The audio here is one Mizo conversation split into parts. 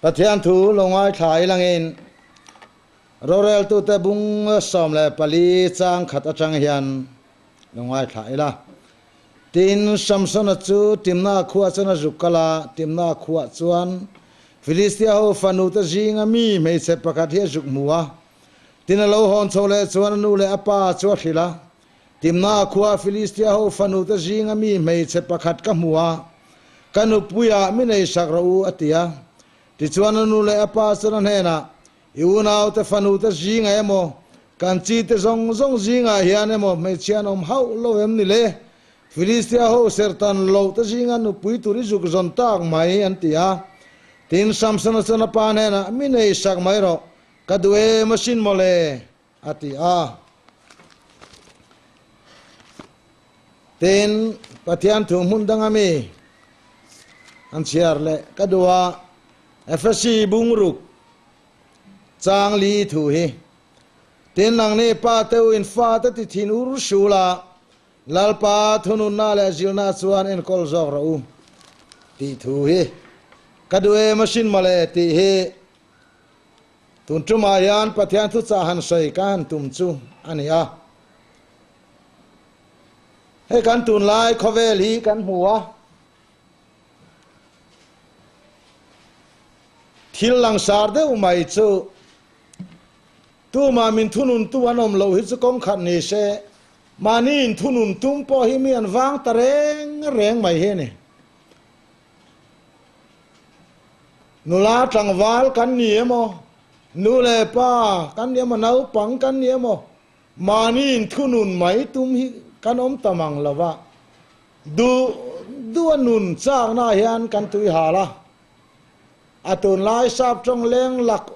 Pathian thu lo ngaithla ilangin roreltute bung 14 chang khat atang hian lo ngaithla ila. Tin, Samsona chu Timna khuah chuan a zuk kal a, Timna khuah chuan Filistia ho fanute zinga mi hmeichhe pakhat hi a zuk hmu a. Tin, a lo hawn chho leh chuan a nu leh a pa chu a hrilh a, Timna khua Filistia ho fanute zinga mi hmeichhe pakhat ka hmu a, ka nupuiah mi nei sak rawh u, a ti a. Tichuan a nu leh a pa chuan a hnenah, I unaute fanute zingah emaw, kan chite zawng zawng zingah hian emaw hmeichhia an awm hauh lo em ni le? Filistia ho serhtan lohte zinga nupui tur i zuk zawn tak mai, an ti a. Tin, Samsona chuan a pa hnenah, Mi nei sak mai rawh, ka duh em asin maw le? A ti a. Tin, Pathian thu hmun danga mi an chhiar leh ka duh a, Efesi bungruk chang li thu hi, Tin, nangni pa te u in fate ti thin ur sul a, Lalpa thununna leh zilna chuan enkawl zawk rawh u tih thu hi ka duh em asin mawle tih hi Tun tumah hian Pathian thuchah han sawi ka han tum chu a ni a. Hei kan tunlai khawvel hi kan hmu a, thil langsar deuh mai chu tumah min thununtu an awm loh hi chu kawng khat ni se, mahni inthunun tum pawh hi mi an vang ta reng reng mai hi a ni. Nula tlangval kan ni emaw, nu leh pa kan ni emaw, naupang kan ni emaw, mahni inthunun mai tum hi kan awm ta mang lo va. Duh duh a nun chakna hian kan tui hal a. A tunlai sap tawng leng lak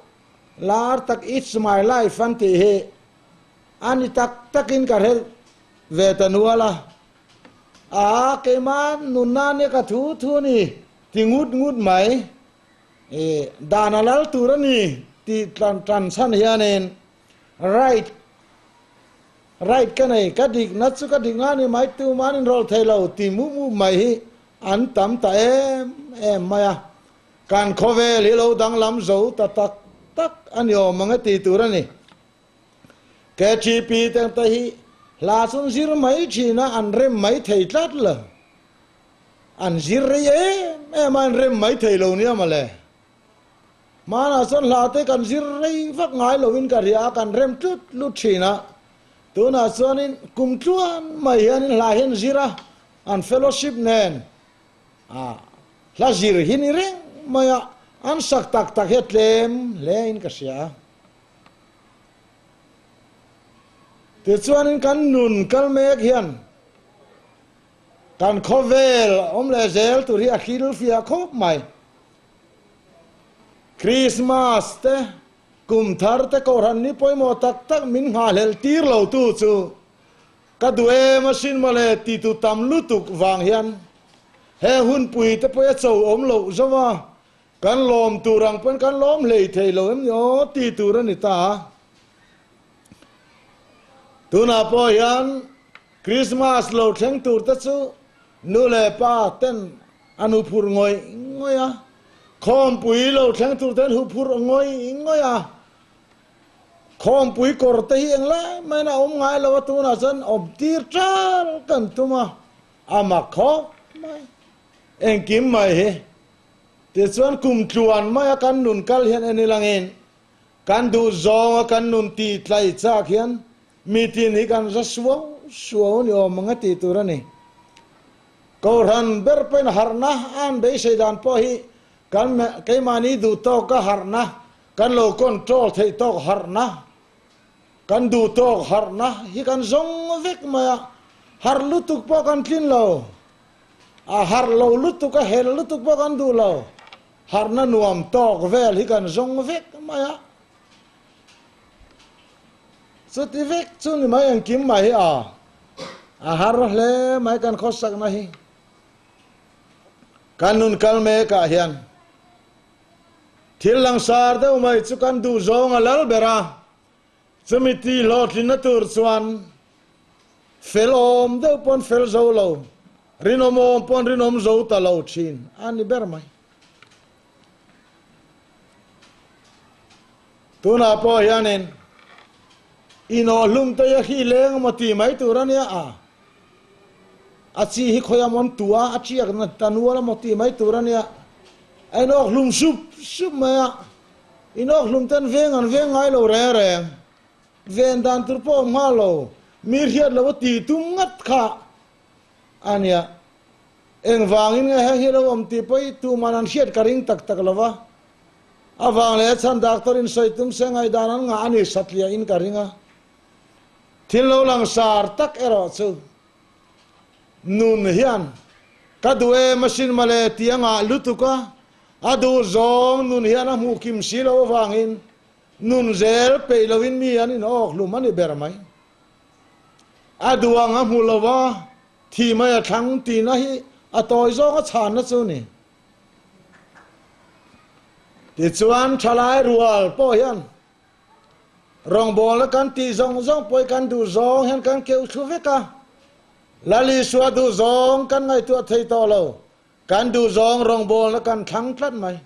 lar tak It's my life an tih hi a ni tak takin ka hre ve ta nual a. A, keimah nunna nia ka thu thu a ni ti ngut ngut mai. I dan a lal tur a ni tih tlan tan chhan hianin right, right ka nei, ka dikna chu ka dikna a ni mai, tuman inrawlh thei lo ti mup mup mai hi an tam ta em em mai a. Kan khawvel hi lo danglam zo ta tak tak a ni awm ang e tih tur a ni. KTP te ang te hi hla chu an zir mai thin a, an rem mai thei tlat lo. An zir rei em em a, an rem mai thei lo nia mawle. Hmanah chuan hla te kan zir rei vak ngai lovin ka ria a, kan rem tlut tlut thin a. Tunah chuanin kum tluan mai hianin hla hi an zir a, an fellowship nen a hla zir hi ni reng mai a, an sak tak tak hi a tlem hle in ka hria a. Tichuanin kan nun kal mek hian kan khawvel awm leh zel tur hi a hril fiah khawp mai. Krismas te, kum thar te kohhran ni pawimawh tak tak min nghahhlelh tir lo tu chu ka duh em asin mawle ti tu tam lutuk vang hian he hunpui te pawh a cho awm loh zo a, Kan lawm tur ang pawn kan lawm hlei thei lo em ni aw ti tur a ni ta a. Tunah pawh hian Christmas lo thleng tur te chu nu leh pa ten an hu phurh ngawih ngawih a, khawmpui lo thleng tur te an hu phurh ngawih ngawih a. Khawmpui kawr te hi englai maiin a awm ngai lo a, tunah chuan awm tir ṭal kan tum a, a mak khawp mai. Engkim mai hi Tichuan kum tluan maia kan nun kal hian en ilangin kan duh zawnga kan nun tih tlai chak hian mi tin hi kan za suau suau a ni awm ang a tih tur a ni. Kohhran ber pawhin harhna a an beisei dan pawh hi kan keimahni duh tawka harhna, kan lo control theih tawk harhna, kan duh tawk harhna hi kan zawng vek mai a, harh lutuk pawh kan tlin lo. A harh lo lutuk, a hel lutuk pawh kan duh lo. Harhna nuam tawk vel hi kan zawng vek mai a. Chuti vek chu ni mai engkim mai hi a. A har hle mai kan khawsakna hi. Kan nun kal mekah hian thil langsar deuh mai chu kan duh zawng a lal ber a. Chumi ti hlawhtlinna tur chuan fel awm deuh pawn fel zo lo, rinawm awm pawn rinawm zo ta lo thin a ni ber mai. Tunah pawh hianin inawhhlum te hi a hri leng emaw ti mai tur a nia a, a chi hi khawi amawn tua a tiak ta nual emaw ti mai tur a nia, a inawkhlum sup sup mai a, inawkhlum ten veng an veng ngai lo reng reng. Ven dan tur pawh awm nghal lo, mi hriat lo a tih tum ngat kha a nia. Engvangin nge heng hi lo awm tih pawh hi tuman an hriat ka ring tak tak lo va. A vang leh a chhan doctor in sawi tum se ngaihdan an ngah a ni satliah in ka ring a. Thil lo langsar tak erawh chu nun hian ka duh em asin mawle tih a ngah lutuk a, a duh zawng nun hian a hmuh kim si lo avangin Nun zel peih loin mi an inawk hlum a ni ber mai. A duang a hmu lo a, thi mai a thlang tihna hi a tawi zawng a chhanna chu ni. Tichuan thalai rual pawh hian rawngbawlna kan tih zawng zawng pawh hi kan duh zawng hian kan keuh thlu vek a, Lal Isua duh zawng kan ngaihtuah thei tawh lo, kan duh zawng rawngbawlna kan thlang tlat mai.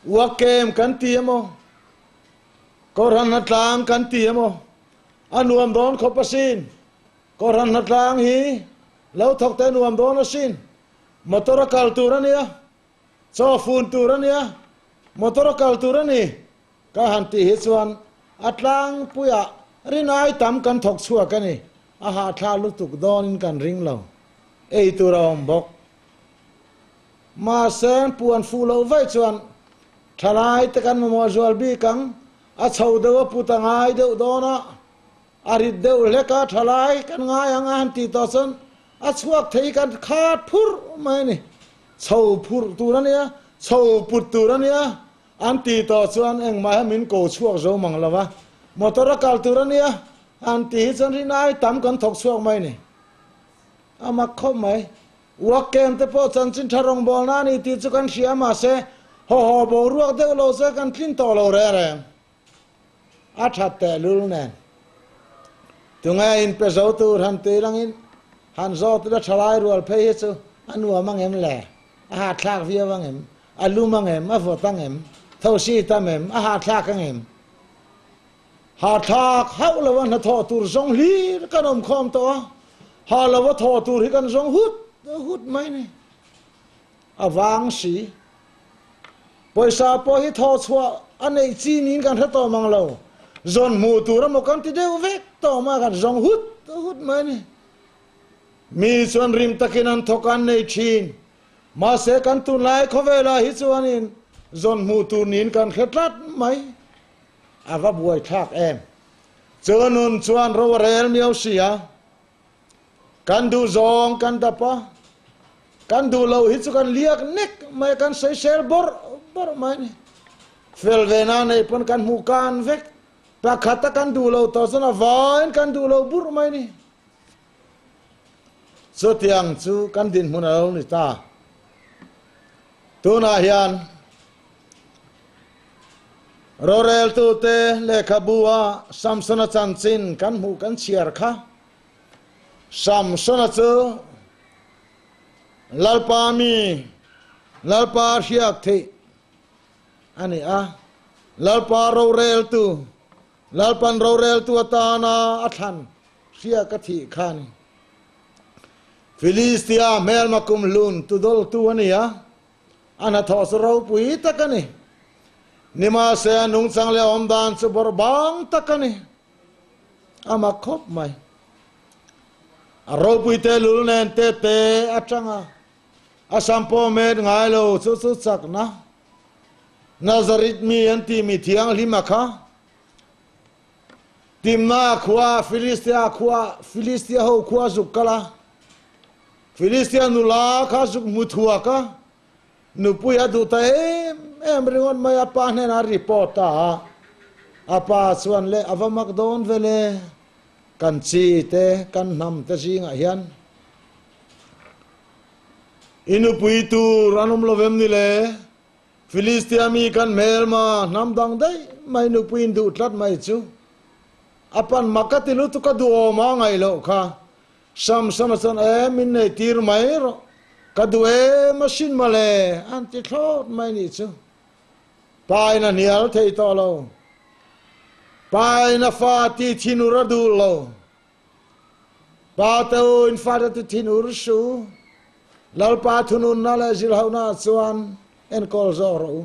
Uakem kan ti emaw, Kohhran hnatlang kan ti emaw, a nuam dawn khawp asin. Kohhran hnatlang hi lo thawk te nuam dawn asin. Motor a kal tur a nia, chaw fun tur a nia, motor a kal tur a ni. Ka han tih hi chuan a tlangpuiah rinai tam kan thawk chhuak a ni. A hahthlak lutuk dawnin kan ring lo. Ei tur a awm bawk. Mahse, puan fuh loh vaih chuan thalai te kan mamawh zual bik ang, a chho deuh a put a ngai deuh dawn a, a rit deuh hlek a thalai kan ngai ang a han tih tawh chuan a chhuak thei kan khat phurh mai a ni. Chho phurh tur a nia, chho put tur a nia an tih tawh chuan engmah hi min ko chhuak zo mang lo va, motor a kal tur a nia an tih hi chuan rinai tam kan thawk chhuak mai a ni. A mak khawp mai. Uakkem te pawh chanchin tha rawngbawlna a ni tih chu kan hria mahse haw haw boruak deuh lo chu kan tlin tawh lo reng reng. A that tehlul nen. Tunge in pe zo tur han tui langin han zawt ila thalai rual phei hi chu a nuam ang em le? A hahthlak viau ang em? A lum ang em? A vawt ang em? Thosi tam em? A hahthlak ang em? Hahthlak hauh lo a hnathawh tur zawng hlir kan awm khawm tawh a, hah lo a thawh tur hi kan zawng hut hut mai ni. A vang si. Pawisa pawh hi thawh chhuah a neih chi niin kan hre tawh mang lo. Zawn hmuh tur emaw kan ti deuh vek tawh mai a, kan zawng hut hut mai ni. Mi chuan rim takin an thawk an nei thin. Mahse kan tunlai khawvelah hi chuanin zawn hmuh tur niin kan hre tlat mai. A va buai thlak em? Chu nun chuan ro a rel miau si a, kan duh zawng kan dap a, kan duh loh hi chu kan liak nek mai a, kan sawisel bawrh bawrh mai a ni. Fel ve na nei pawn kan hmuh kan vek, pakhat a kan duh lo tawh chuan a vain kan duh lo burh mai a ni. Chutiang chu kan dinhmun a lo ni ta. Tunah hian Roreltute lehkhabu-a Samsona chanchin kan hmuh kan chhiar kha. Samsona chu Lalpa mi, Lalpa hriak theih a ni a. Lalpa roreltu, Lalpan roreltu atana a thlan hriak a thih kha a ni. Filistia hmelma kumhlun tudawltu a ni a. A hnathawh chu ropui tak a ni. Nimahse a nungchang leh awm dan chu bawrh bang tak a ni. A mak khawp mai. A ropui tehlul nen te te atang a, a sam pawh met ngai lo chu chu chakna. Nazareth mi an tih mi thianghlim a kha. Timna khua, Filistia khua, Filistia ho khua zuk kal a. Filistia nula kha zuk hmu thuak a, nupui a duh ta em em ringawt mai a pa hnenah a report ta a. A pa chuan le a va mak dawn ve le, kan chi te, kan hnam te zingah hian i nupui tur an awm lo vem ni le? Filistia mi kan hmelma hnam dang daih mai nupui in duh tlat mai chu a pan mak ka ti lutuk a duhawm a ngaih loh kha. Samsona chuan e min nei tir mai rawh, ka duh em asin mawle an ti thlawt mai nih chu. Pa in a hnial thei tawh lo. Pa in a fa ti thinur a duh lo. Pa te u in fate ti thinur su. Lalpa thununna leh zilhauhna ah chuan enkawl zawk rawh u.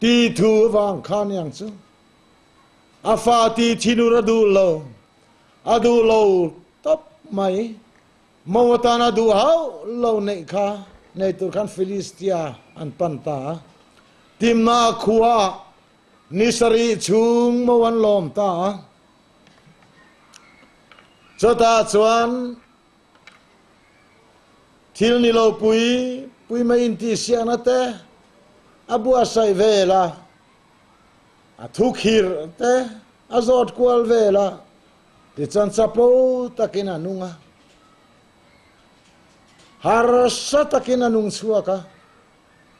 Ti thu avang kha niang chu. A fa ti thinur a duh lo. A duh lo tawp mai. Mo atana duh hauh lo neih kha nei tur khan Filistia an pan ta a. Timna khua ni sarih chhung mo an lawm ta a. Chutah chuan thil ni lo pui pui mai intihsiakna te a buatsaih vel a, a thukhirh te a zawt kual vel a. Tichuan chapo takin a nung a, harsa takin a nung chhuak a,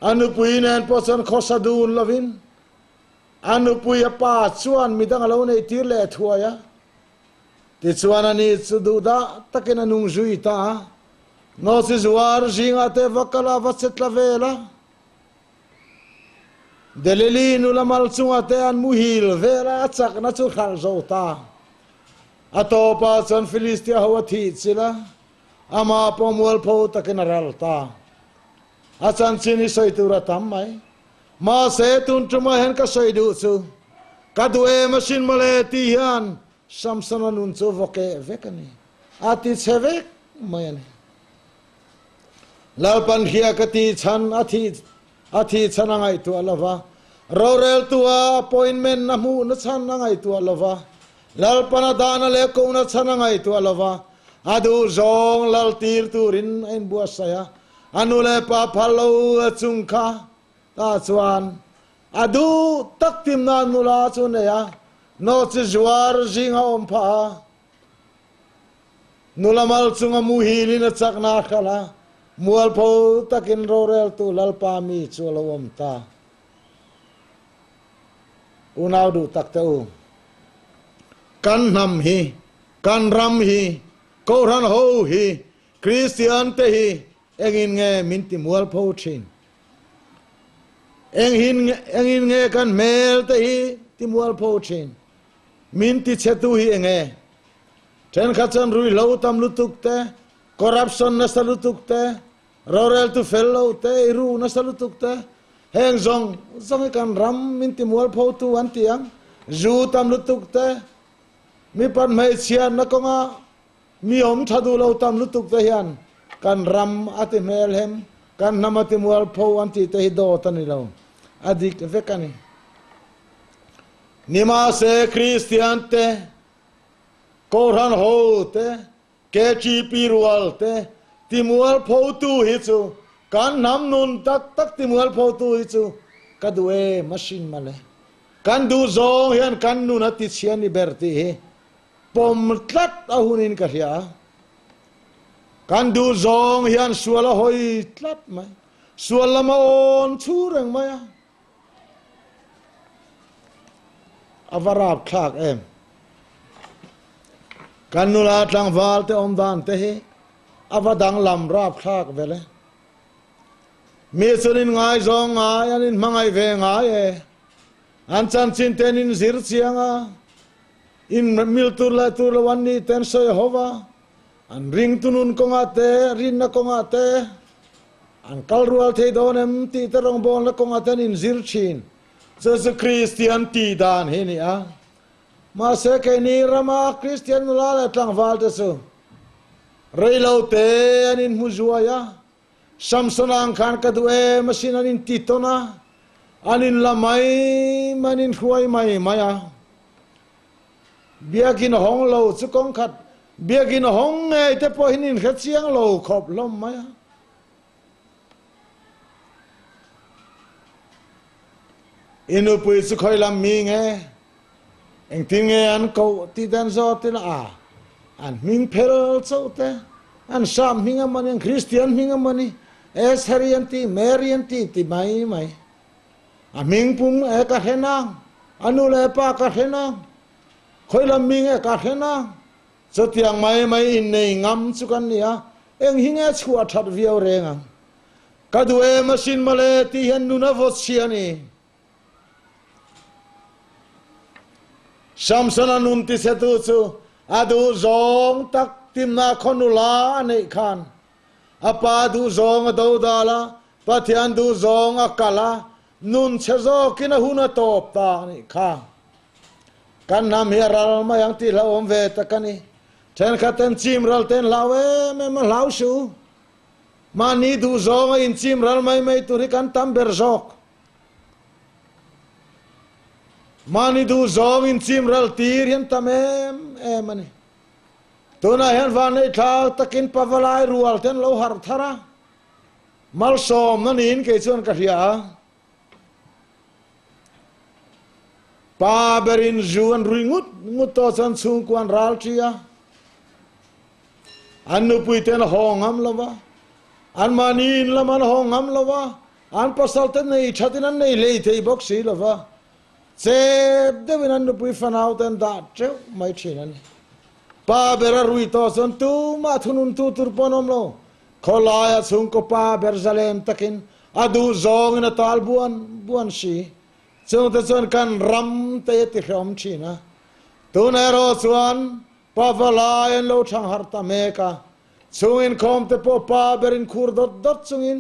a nupui nen pawh chuan khawsa dun lovin a nupui a pa chuan midang a lo nei tir leh thuai a. Tichuan ani chu duhdah takin a nung zui ta a, Nawsi zuar zingah te va kal a, va che tla vel a. Delili nula mal chungah te an muhil vel a, a chakna chu hralh zo ta. A tawpah chuan Filistia ho a thih chilh a, amah pawh mualpho takin a ral ta. A chanchin hi sawi tur a tam mai. Mahse, tun tumah hian ka sawi duh chu, ka duh em asin mawle tih hian Samsona nun chu vaw keh vek a ni. A ti chhe vek mai a ni. Lalpan hria ka tih chhan a thih a thih chhan a ngaihtuah lo va, roreltua appointment a hmuhna chhan a ngaihtuah lo va, Lalpan a dahna leh kohna chhan a ngaihtuah lo va, a duh zawng lal tir turin a inbuatsaih a, a nu leh pa phal lo a chung kha tah chuan a duh tak timna nula chu a nei a, nawhchi zuar zinga awm phah a. Nula mal chunga muhilin a chakna a hralh a, mualpho takin roreltu Lalpa mi chu a lo awm ta. Unau duh tak te u, kan hnam hi, kan ram hi, Kohhran ho hi, Kristian te hi engin nge min ti mualpho thin? Engin engin nge kan hmel te hi ti mualpho thin? Min ti chhetu hi enge? Thenkhat chuan ruihhlo tam lutuk te, corruption nasa lutuk te, roreltu fel lo te, eiru nasa lutuk te, heng zawng zawng hi kan ram min ti mualphotu an ti ang. Zu tam lutuk te, mipat hmeichhiatna kawnga mi awm tha duh lo tam lutuk te hian kan ram a ti hmelhem, kan hnam a ti mualpho an tih te hi dawt a ni lo, a dik vek a ni. Nimahse Kristian te Kohhran ho te, KTP rual te timualphotu hi chu kan hnam nun tak tak timualphotu hi chu ka duh em a hrin male. Kan duh zawng hian kan nun a tichhia ni ber tih hi pawm tlat a hunin ka hria a. Kan duh zawng hian sual a hawi tlat mai. Sual lam a awn chhu reng mai a. A va rap thlak em. Kan nula tlangval te awm dan te hi a va danglam rap thlak vel e. Mi chuan in ngaizawng ngai an in hmangaih ve ngai e. An chanchin te an in zir chiang a, in mil tur leh tur lo an nih te an sawi ho va, an ringtu nun kawngah te, rinna kawngah te, An kal rual thei dawn em tih te rawngbawlna kawngah te an inzir thin. Chu chu Kristian tih dan hi a ni a. Mahse keini rama Kristian nula leh tlangval te chu reilo te an inhmu zuai a. Samsona ang khan ka duh em asin an inti tawn a, an inla mai mai an inhruai mai mai a. Biakinn hawng lo chu kawng khat, biakinn hawng ngei te pawh hin inhre chiang lo khawp hlawm mai a. I nupui chu khawi lam mi nge? Engtin nge an koh tih te an zawt ila a, an hming phel chauh te, an sap hming a mawni, an Kristian hming a mawni, Estheri an ti, Mary an ti ti mai mai. A hming pum e ka hre nang, a nu leh pa ka hre nang, khawi lam mi nge ka hre nang. Chutiang mai mai innei ngam chu kan ni a, eng hi nge chhuah that viau reng ang. Ka duh em asin mawle tih hian nun a vawt chhia a ni. Samsona nun tichhetu chu a duh zawng tak Timnah khaw nula a neih khan a pa duh zawng a dodal a, Pathian duh zawng a kal a, nun chhe zawkin a hun a tawp ta a nih kha. Kan hnam hi a ral mai ang tih hlauhawm ve tak a ni. Thenkhat ten chim ral ten hlau em em a hlau suh u. Mahni duh zawng a inchim ral mai mai tur hi kan tam ber zawk. Mahni duh zawng inchim ral tir hi an tam em em a ni. Tunah hian vanneih thlau takin pavalai rual te an lo harh thar a, malsawmna niin kei chuan ka hria a. Pa berin zu an rui ngut ngut tawh chuan chhungkua an ral ṭi a. An nupui ten a haw ngam lo va, anmahni in lam an haw ngam lo va, an pasal te nei thatin an nei hlei thei bawk si lo va, chep deuhin an nupui fanau te an dah teuh mai thin a ni. Pa ber a rui tawh chuan tumah thununtu tur pawh an awm lo. Khawlaia chhungkaw pa ber zalen takin a duh zawngin a tal buan buan si. Chungte chuan kan ram te a tihrehawm thin a. Tunah erawh chuan Pa valai an lo thang harh ta mek a, chung inkhawm te pawh pa ber in khur dawt dawt chungin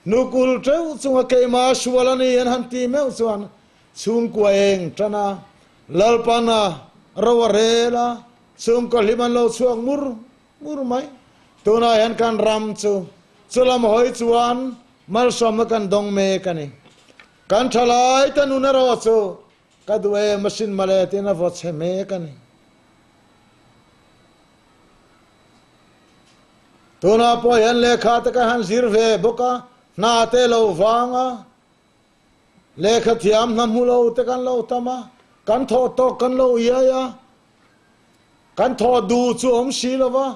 hnuk ul teuh chunga keimah sual a ni an han ti meuh chuan chhungkua eng tan a, Lalpan a ro a rel a, chhungkaw hlim an lo chhuak mur mur mai. Tunah hian kan ram chu chulam hawi chuan malsawmna kan dawng mek a ni. Kan thalai te nun erawh chu Ka duh em asin mawle tiin a vaw chhe mek a ni. Tunah pawh hian lehkha te ka han zir ve bawk a, hna te lo vang a, lehkha thiam hna hmu lo te kan lo tam a, kan thawh tawk kan lo iai a, kan thawh duh chu awm si lo va,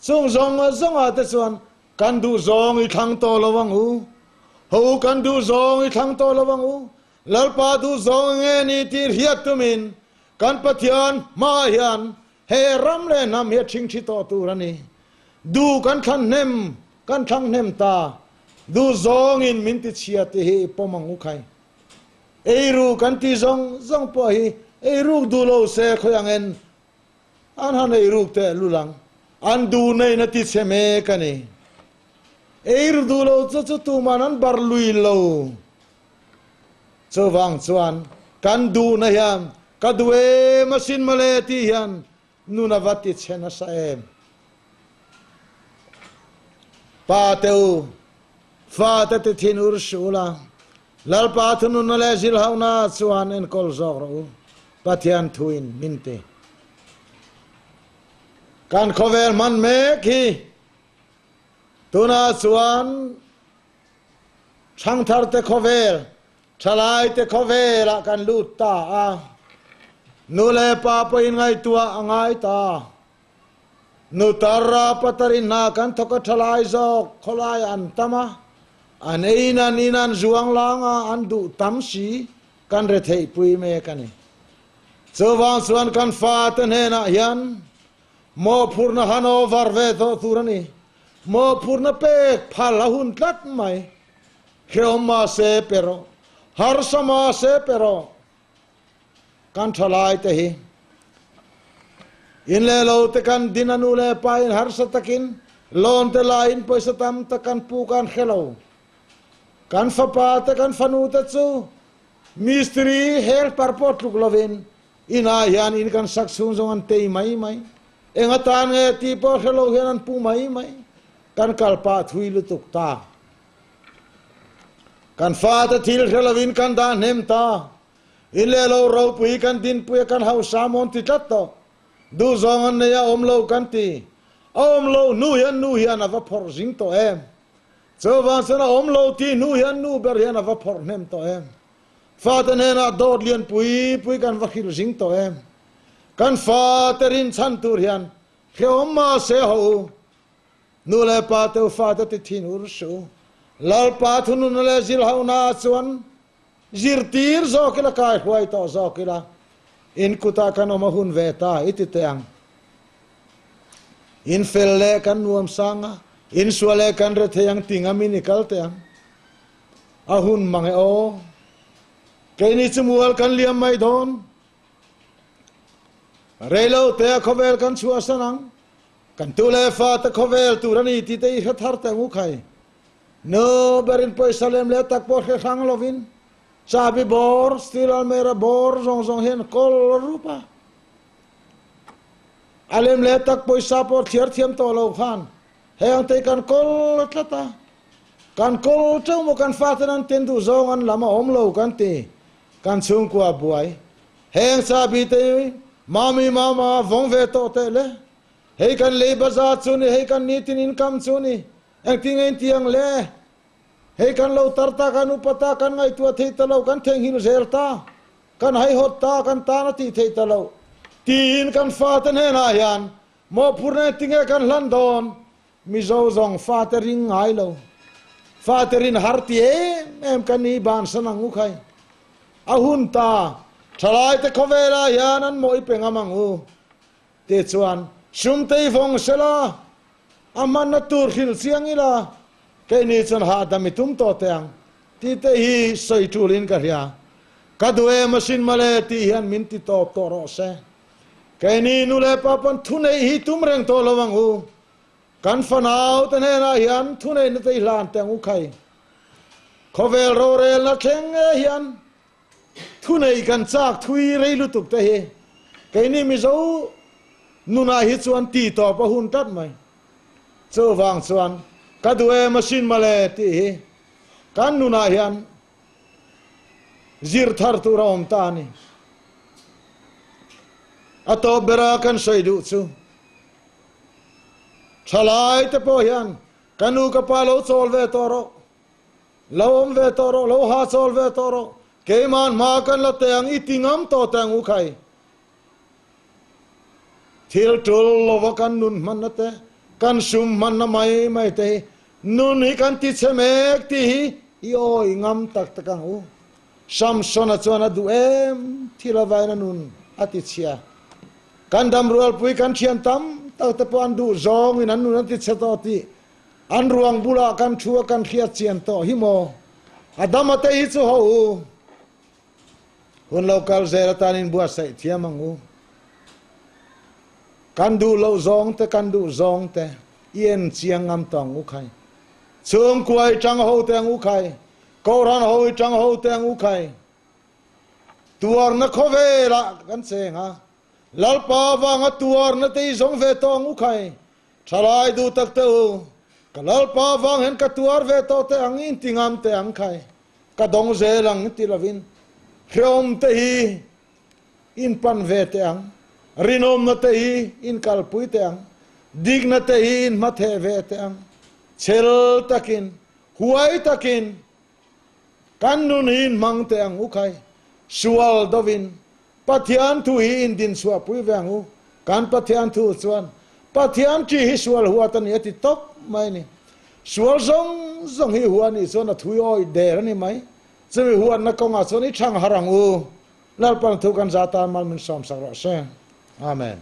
chung zawng zawngah te chuan kan duh zawng i thlang tawh lo ang u, ho kan duh zawng i thlang tawh lo ang u, Lalpa duh zawng nge ni tih hriat tumin kan Pathian hmaah hian he ram leh hnam hi a ṭhingṭhi tawh tur a ni. Duh kan thlan hnem, kan thlang hnem ta. Duh zawngin min tichhia tih hi i pawm ang u khai. Eiru kan tih zawng zawng pawh hi eiruk duh lo se khawi ang en An han ei ruk teh lul ang. An duh neiin a ti chhe mek a ni. Ei ru duh lo chu chu tuman an bar lui lo. Chuvang chuan kan duhna hian ka duh em asin mawle tih hian nun a va ti chhe nasa em. Pa te u, fa te ti thin ur suh ula, Lalpa thununna leh zilhauhna chuan enkawl zawk rawh u, Pathian thuin min ti. Kan khawvel hman mek hi tunah chuan thangtharte khawvel, thalaite khawvelah kan lut ta a, nu leh pa pawhin ngaihtuah a ngai ta. Nu tarra patarin hna kan thawk a thalai zawk khawlai an tam a, an eiin an in an zuang lang a, an duh tam si kan retheihpui mek a ni. Chuvang chuan kan fate hnenah hian mawhphurhna han over ve tawh tur a ni. Mawhphurhna pek phal a hun tlat mai. Hrehawm mahse pe rawh, harsa mahse pe rawh. Kan thalai te hi in leh lo te kan din a nu leh pa in harsa takin loan te la in pawisa tam tak kan pu kan hre lo. Kan fapa te kan fanu te chu mistiri helper pawh tluk lovin inah hian in kan sak chhung zawng an tei mai mai. Eng atan nge tih pawh hre lo hian an pu mai mai. Kan kal pah thui lutuk ta. Kan fate thil hre lovin kan dah hnem ta. In leh lo ropui kan dinpui a kan hausa mawn ti tlat tawh. Duh zawng an nei a awm lo kan ti. A awm lo hnu hian nu hian a va phawrh zing tawh em. Chuvang chuan a awm lo tih hnu hian nu ber hian a va phawrh hnem tawh em. Fate hnenah dawt lian pui pui kan va hrilh zing tawh em. Kan fate rinchhan tur hian hrehawm mahse ho u. Nu leh pa te u fate ti thin ur suh u. Lalpa thununa leh zilhauhna ah chuan zirtir zawk ila kai hruai tawh zawk ila in kutah kan awm a hun ve ta i ti teh ang. In fel leh kan nuam sang a, in sual leh kan rethei ang ti ngam in i kal teh ang. A hun mang e aw. Keini chu mual kan liam mai dawn. Reilo te a khawvel kan chhuahsan ang. Kan tu leh fa te khawvel tur a ni tih te i hre thar teh ngu khai. Nu berin pawisa lem leh tak pawh hre hrang lovin chabi bawr, steel almera bawr zawng zawng hian kawl rup a. A lem leh tak pawisa pawh thliar thiam tawh lo khan heng te kan kawl tlat a. Kan kawl teuh maw kan faten an ten duh zawng an lam a awm lo kan ti. Kan chhungkua buai. Heng chabi te mami mama vawng ve tawh teh le. Hei kan lei bazar chu ni, hei kan nitin income chu ni. Engtin nge in ti ang le? Hei kan lo tar ta, kan upa ta, kan ngaihtuah thei ta lo, kan theihnghilh zel ta, kan haihawt ta, kan tan a tih theih ta lo tiin kan fate hnenah hian mawhphurhna engtin nge kan hlan dawn? Mizo zawng fate ring ngai lo, fate rin har ti em em ka ni bansan ang u khai. A hun ta, thalaite khawvelah hian an mawh i pe ngam ang u. Tichuan, Sumtei vawng sela, a hmanna tur hrilh chiang ila, keini chuan hahdam i tum tawh teh ang, tih te hi sawi tulin ka hria. Ka duh em asin mawle tih hian min ti tawp tawh rawh se. Keini nu leh pa pawn thuneih hi tum reng tawh lo ang u. Kan fanau te hnenah hian thuneihna te i hlan teh ang u khai. Khawvel rorelna thleng nge hian Thunei kan chak thui rei lutuk te hi keini Mizo nunah hi chuan ti tawp a hun tlat mai. Chuvang chuan ka duh em asin mawle tih hi kan nunah hian zir thar tur a awm ta a ni. A tawp bera kan sawi duh chu thalai te pawh hian ka nu ka pa lo chawl ve tawh rawh. Lo awm ve tawh rawh, lo ha chawl ve tawh rawh, keima'n hma kan la teh ang, i ti ngam tawh teh ang u khai. Thil tul lova kan nun hmanna te, kan sum hmanna mai mai te hi nun hi kan ti chhe mek tih hi i awi ngam tak tak ang u. Samsona chuan a duh em thil avain a nun a ti chhia. Kan damrualpui kan thian tam tak te pawh an duh zawngin an nun an ti chhe tawh tih An ruang bulah kan thu a kan hriat chian tawh hi maw? A dam a te hi chu ho u. Hun lo kal zel atan in buatsaih thiam ang u. Kan duh loh zawng te kan duh zawng te i en chiang ngam tawh ang u khai. Chhungkua i tang ho te ang u khai. Kohhran ho i tang ho te ang u khai. Tuarna khawvelah kan cheng a. Lalpa vanga tuarna te i zawng ve tawh ang u khai. Thalai duh tak teh u, ka Lalpa vang hian ka tuar ve tawh teh ang, inti ngam teh ang khai, ka dawng zel ang ti lovin hrehawm te hi in pan ve teh ang, rinawmna te hi in kalpui teh ang, dikna te hi in hmatheh ve teh ang, chhel takin, huai takin kan nun hi in hmang teh ang u khai, sual dovin Pathian thu hi in din chhuahpui ve ang u. Kan Pathian thu chuan, Pathian ṭi hi sual huat a ni a ti tawp mai a ni. Sual zawng zawng hi hua nih chuan a thui awih der a ni mai. Chumi huatna kawngah chuan i thang har ang u. Lalpan thu kan za tan mal min sawmsak rawh se. Amen.